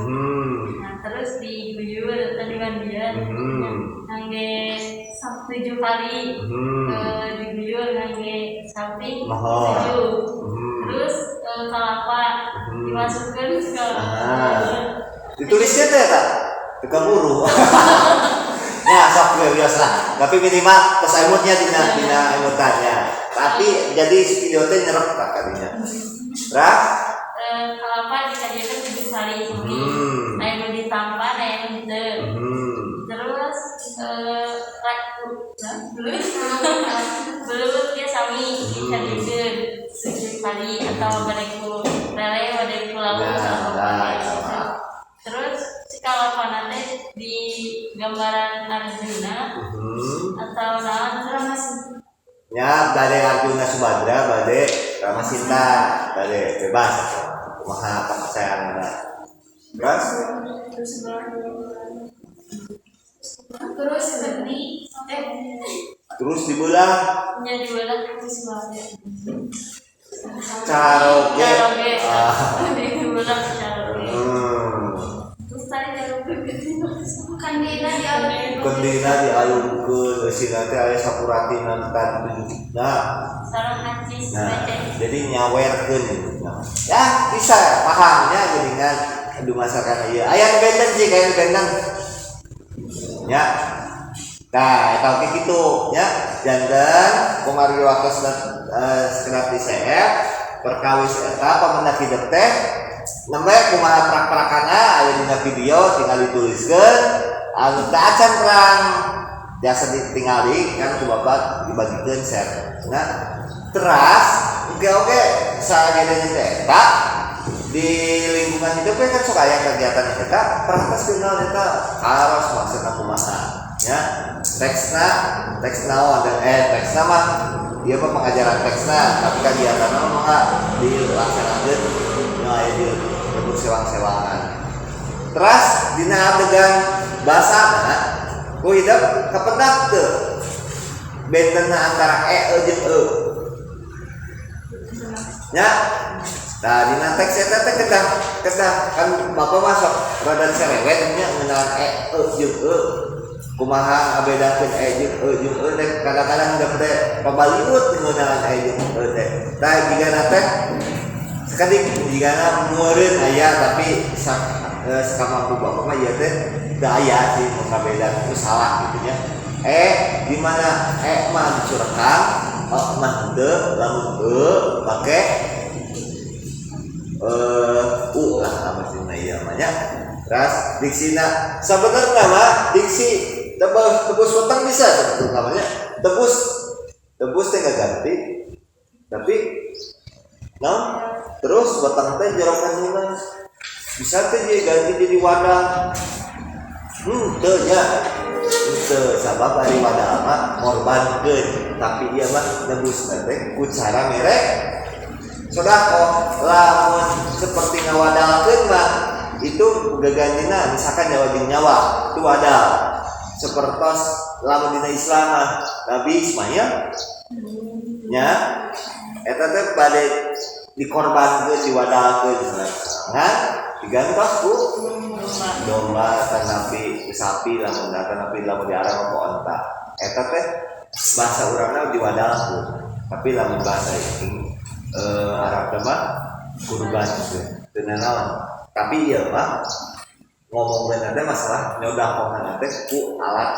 Nah, terus diguyur tadi mandian ngangge 7 kali diguyur ngangge samping 7. Terus kelapa dimasukkan ke ditulisnya teh tak teu kaburu. Ya sok biasa lah, tapi minimal tos emutnya dina emutannya. Tapi jadi video teh nyerep tak kadinya. Terus kelapa dikajikan 7 kali aya nu ditampan aya nu henteu. Terus belut dia sami dikajikeun 7 kali atau bade ku lele bade ku lauk atau apa. Terus kalapana teh di gambaran Arjuna atau naon Rama. Ya, bade Arjuna Subadra, bade Rama Sinta, bade bebas kumaha kepercayaanna. Terus terus dibelah nya dibelah terus caroge. Dibelah caroge. Terus tadi kandina dialungkeun eusina teh aya sapuratinan tan 7. Nah, sareng acis. Nah, jadi nyawerkeun. Ya, bisa pahamnya geuningan dumasarkan ieu. Aya nu benten sih, aya nu benten. Ya. Nah, eta oge kitu nya. Janten kumargi waktosna sekedap diseep perkawis eta pamendak hidup teh nembe kumaha prak-prakana aya dina video tinggal dituliskeun anu teu acan terang biasa ditingali kan ku bapak dibagikeun share. Nah, teras oke sagedenya teh eta di lingkungan hidup kan sok aya kegiatan eta perhatoskeun naon eta aros maksudna kumaha nya teksna teks naon dan teksna mah ieu mah pengajaran teksna tapi kegiatanna mah dilaksanakeun nu aya di lembur sewang-sewangan. Teras dina adegan basana ku hidup kapendak teu bentena antara e jeung e nya Nah, dina teks eta teh kedah kedah kan bapak masuk rada cerewet nya ngeunaan e e jeung e. Kumaha ngabedakeun e jeung e jeung e teh kadang-kadang teh pabaliut ngeunaan e jeung e teh. Tah jigana teh sakedik jigana meureun aya tapi sakamampu bapak mah ieu teh teu aya sih nu ngabedakeun itu salah gitu nya. E di mana e mah dicurekan, e mah henteu, lamun e pake u lah mesti ieu mah nya. Terus diksina sabenerna mah diksi tebus weteng bisa sebetulna namanya. Tebus tebus teh ganti tapi naon terus weteng teh jero kandungan bisa teh ganti jadi wadah. Teu nya. Teu sabab ari wadah mah ngorbankeun tapi ieu mah nebusna teh ku cara mere sedekah. Lamun seperti ngawadalkeun mah itu gagantina misalkan nyawa jeung nyawa itu wadal. Sepertos lamun dina Islam mah Nabi Ismail nya eta teh bade dikorbankeun diwadalkeun ngan digantos ku domba tanapi sapi lamun tanapi lamun di Arab ku onta eta teh bahasa urangna diwadalkeun tapi lamun bahasa Arab mah kurban gitu teu nanaon tapi ieu mah ngomongkeun teh masalah nyodakohna teh ku alat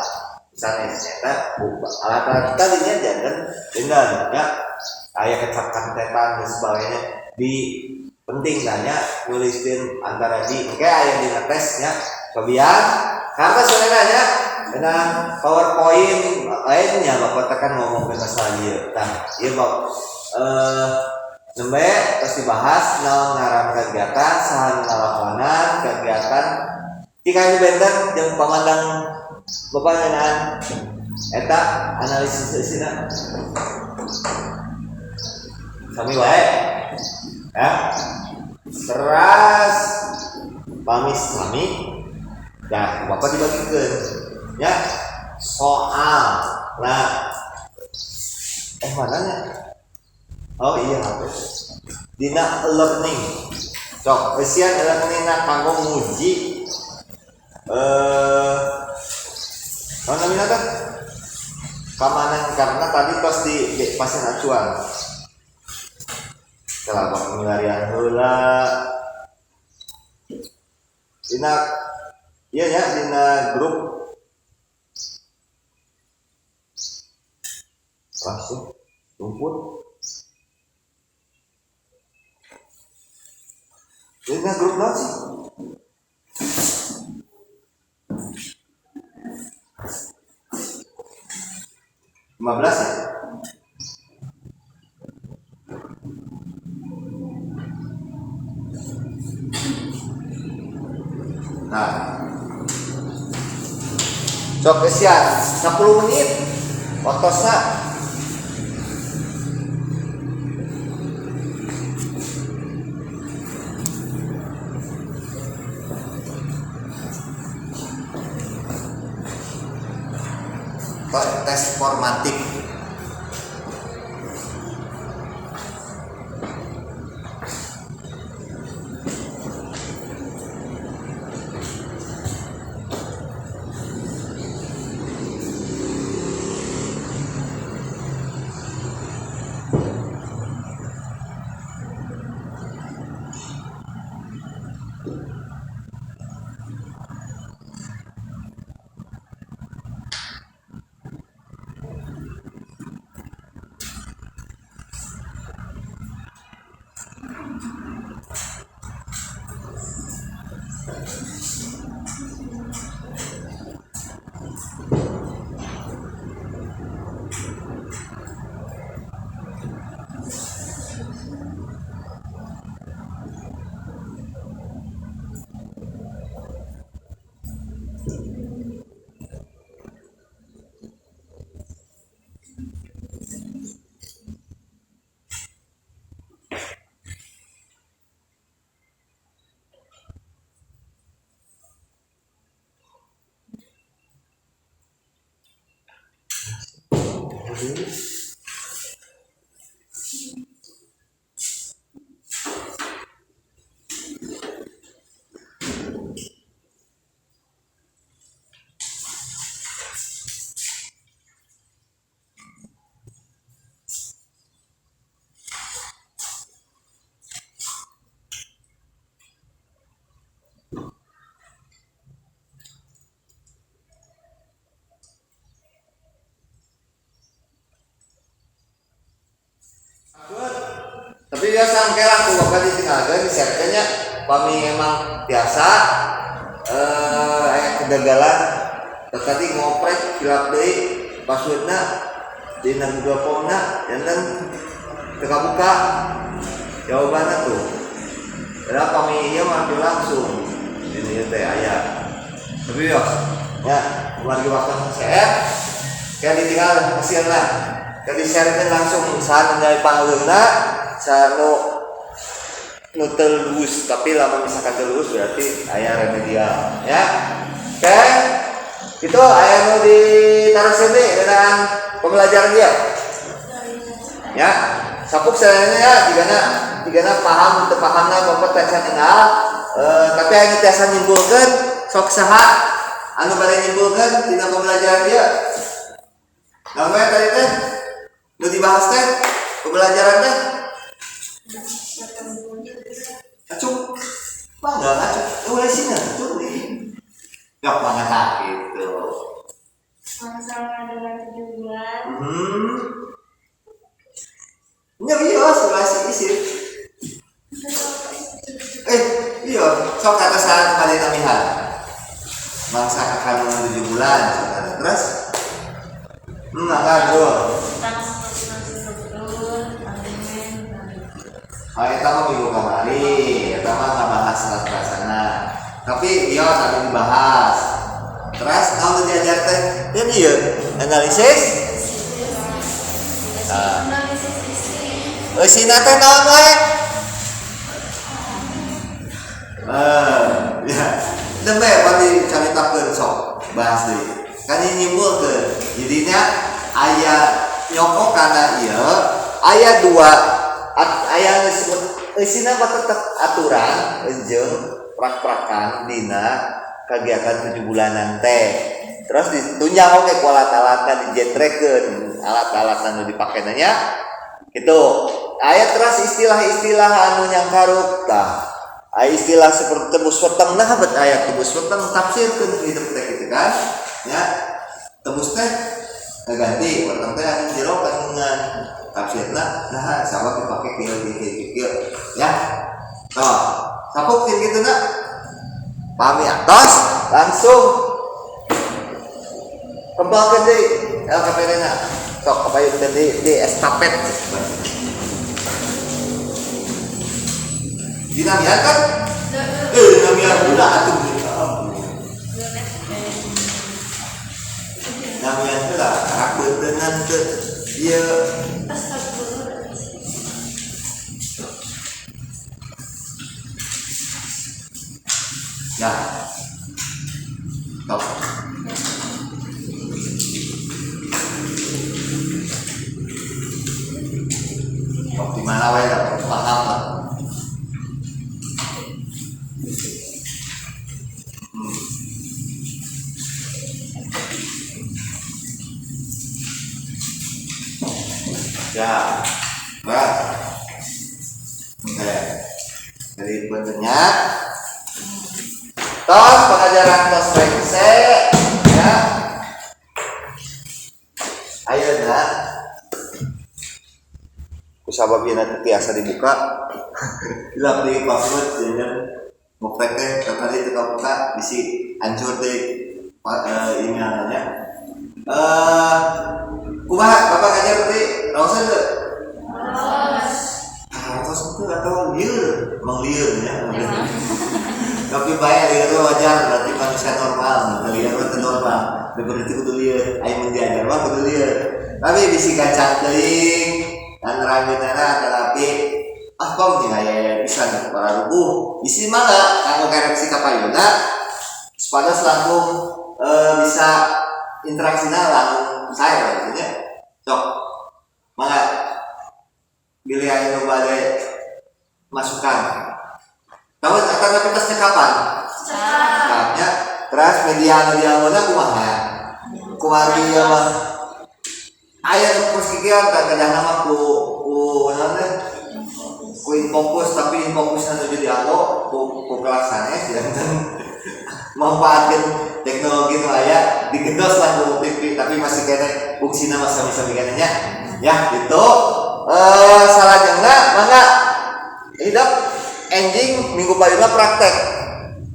sanes eta ku alat tadinya jangan dengan ya aya kecap kantetan dan sebagainya di penting nanya nuliskeun antara di oke aya dina tesnya cobian karena soalnya nya dina PowerPoint lainnya bapak tekan ngomongkeun masalah ieu tah ieu bab nembe terus dibahas naon ngaran kegiatan saha nu ngalakonan kegiatan jika nu benten jeung pamandang bapak ngeunaan eta analisis eusina sami wae ya teras pamis sami dah bapak dibagikeun ya soal nah mananya oh iya HP dina learning sok eusian learning na kanggo nguji naon namina teh kamanan karena tadi tos di pasien acuan kalau pengilarian heula dina iya ya dina grup langsung rumput dina grup naon sih 15 ya? Nah, sok kesian 10 menit waktosna. Tes formatif. biasa engke lah ku bapak ditinggalkeun di-share nya pami emang biasa aya kegagalan tadi ngoprek hilap deui passwordna dina Google Form-na janten teu kabuka jawabanna tuh. Padahal pami ieu mah langsung dina ieu teh aya. Tapi yo ya wargi waktu share kayak ditinggal hasilna kayak di-sharekeun langsung saha nu nyari pangleungna saha nu nu teu lulus, tapi lamun misalkan teu lulus berarti aya remedial ya. Oke, itu aya nu ditaros deui ngeunaan pembelajaran dia ya. Sapuk sadayana ya jigana paham teu pahamna bapak teh can enggal, tapi aya nu tiasa nyimpulkeun sok saha anu bade nyimpulkeun dina pembelajaran dia. Nah, we tadi teh nu dibahas teh pembelajaran teh ngacung mangga ngacung ulah sina ngacung nih gak mangga gitu. Masalah dengan 7 bulan. Nya iya ulah isi. Iya sok kata saat pada namihan mangsa kakak 7 bulan terus mangga tuh. Tentang struktur argumen. Oh, eta mah minggu kamari, eta mah ngabahas rasana. Tapi iya tadi dibahas. Terus naon nu diajar teh? Ieu ieu analisis. Analisis isi. Eusina teh naon wae? Ya. Nembe pasti caritakeun sok bahas deui. Kan ieu nyimpulkeun. Jadinya aya nyokok kana ieu, aya dua aya disebut eusina mah tetep aturan jeung prak-prakan dina kegiatan 7 bulanan teh. Terus ditunjang oge ku alat-alatna dijetrekeun alat-alat anu dipakena nya. Gitu. Aya terus istilah-istilah anu nyangkaruk tah. Aya istilah seperti tebus weteng, nah bet aya tebus weteng tafsirkeun hidup teh gitu kan. Ya. Tebus teh ngaganti weteng teh anu jero kandungan. Tafsirna nah sabab dipake kieu kieu kieu kieu ya. Toh, sapuk jeung kitu na. Pahami atos langsung kembangkeun deui LKPD-na. Sok kapayun deui di estafet. Dinamian kan? Dinamian budak atuh. Dinamian heula karak beunteungan teu ieu. Ya. Top. Top di mana wae lah, paham lah. Ya, nah, oke. Jadi bentuknya, tos pengajaran tos rengse, ya. Ayo nak, kusabab ieu nanti biasa dibuka, hilap di password, jadi ngoprek teh tadi teu kabuka, bisi hancur deh, ini namanya. Kumaha bapak ngajar tadi raosan teu? Raos. Raos itu atau lieur, emang lieur ya. Tapi bae lieur mah wajar, berarti manusia normal, lieur mah teu normal. Berarti kudu lieur, aya mun diajar mah kudu lieur. Tapi bisi gancang teuing, dan nerangkeunana tetapi ah kom jeung aya pisan para rubuh. Bisi mangga kanggo koreksi ka payuna supados langkung bisa interaksina langsung saya maksudnya. Sok mangga bilih aya nu bade masukan. Tahu akan tapi tos cekapan? Cekapnya. Terus media anu dianggona kumaha? Kumaha ieu mah? Aya nu kos kikian tah kadang mah ku naon teh? Ku infokus, tapi infokusna nuju dianggo ku kelas sanes janten manfaatkeun teknologi nu aya digendos lah ku TV tapi masih kene fungsina mah sami-sami kene nya. Ya gitu. Salajengna mangga Hidup enjing minggu payuna praktek.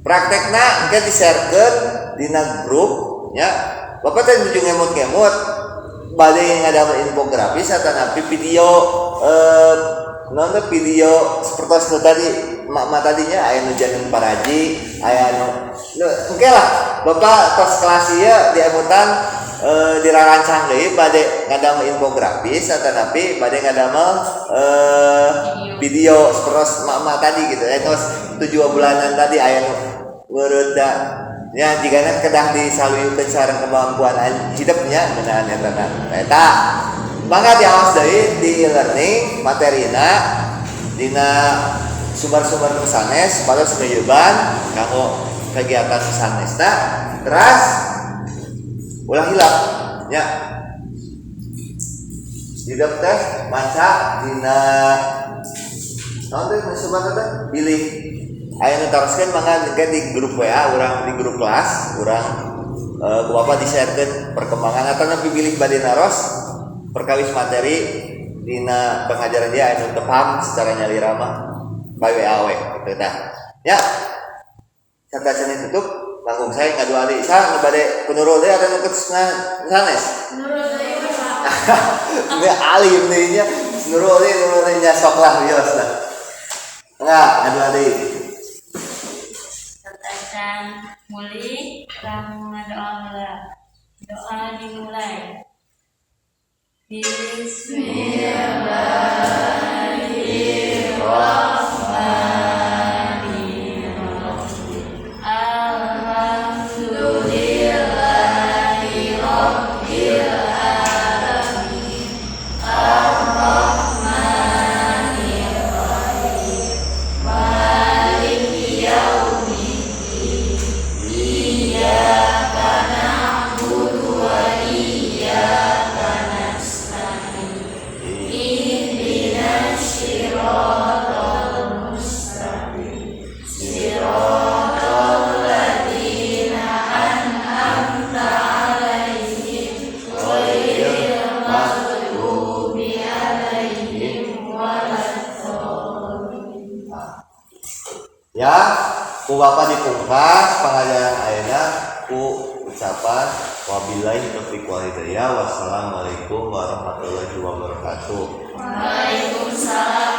Praktekna engke di-sharekeun dina grup nya. Bapak teh nuju ngemut-ngemut bade ngadamel infografis atanapi video naon teh video seperti nu tadi emak-emak tadinya aya nu janten paraji, aya nu engke lah Bapak tos kelas ieu diemutan dirarancang deui bade ngadamel infografis atanapi bade ngadamel video seperti emak-emak tadi gitu tos 7 bulanan tadi aya nu ngeureutda nya jigana kedah disaluyukeun sareng kemampuan hidupnya ngeunaan eta na eta mangga diawas deui di e-learning materina dina sumber-sumber nu sanes supados ngeuyeban kanggo kegiatan sanesna teras ulah hilap nya hidup teh maca dina naon teh sumber teh bilih aya nu taroskeun mangga engke di grup WA urang di grup kelas urang ku Bapak di-sharekeun perkembangan atanapi bilih bade naros perkawis materi dina pengajaran dia anu teu paham secara nyalira mah by WA we gitu tah nya sateuacan ditutup langkung saya ngadua deui saha nu bade punurul deui atau nu sanes Nurul deui Pak. Ini alim deui nya nurul deui nurul deui nya sok lah wios lah enggak ngadua deui. Sateuacan mulih urang ngadoa heula. Doa dimulai. Bismillahirrahmanirrahim. Alhamdulillahi rabbil alamin. Arrahmanirrahim. Maliki yaumiddin. Iyyaka na'budu wa iyyaka nasta'in. Ihdinas siratal mustaqim. Siratal ladzina an'amta 'alaihim ghairil maghdubi 'alaihim waladdallin. Ya, ku Bapak dipungkas pengajaran ayeuna ku ucapan wabillahi taufiq wal hidayah. Wassalamualaikum warahmatullahi wabarakatuh. Waalaikumsalam.